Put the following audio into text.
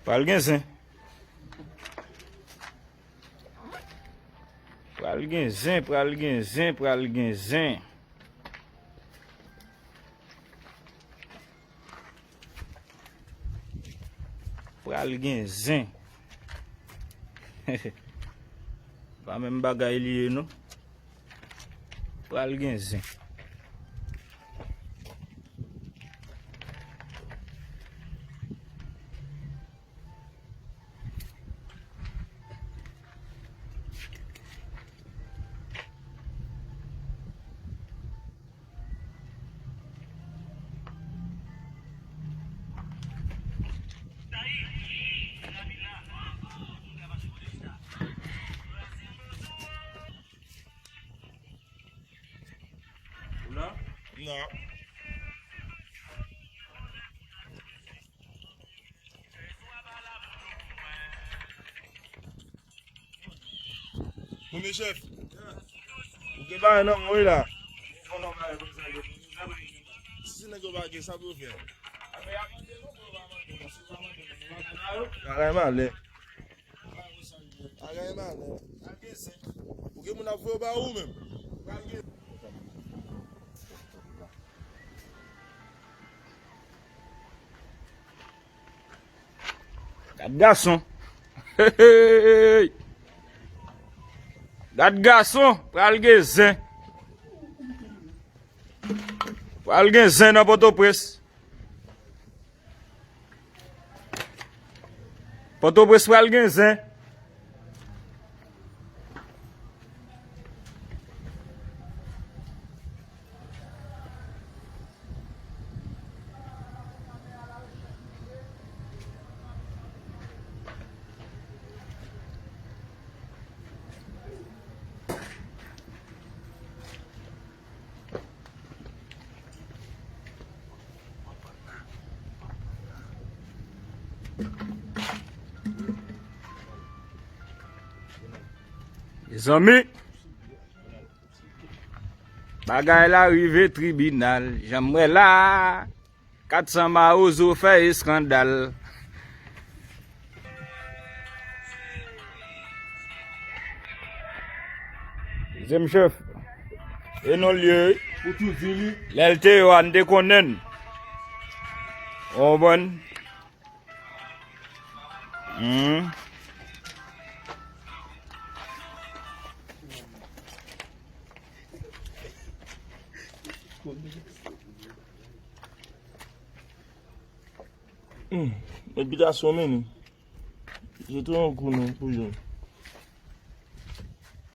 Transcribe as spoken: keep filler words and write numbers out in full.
Pral gen zen. Pral gen zen, pral gen zen, pral gen zen. Pral gen zen. Pa menm bagay li ye, non. Pral gen zen. Ou la? Non. Kounye chèf, ou gen bagay nan men w la. Si se nèg yo pa gen, sa pou yo fè? Bagay malè. Bagay malè. Ou gen moun ap voye ba ou menm. Gad gason. Hey, hey, hey. Gad gason, pral gen zen. Pral gen zen nan Pòtoprens. Pòtoprens pral gen zen. Mezanmi, bagay la rive tribinal. Jan m wè la, kat san mawozo fè eskandal. Dezyèm chèf. E non l ye, wi. Ou tou di li. Lè l te yo a, n te konnen l. Ou konprann? Hmm. Hmm. Met bitasyon men nou. Se tou yon kou non pou jwenn.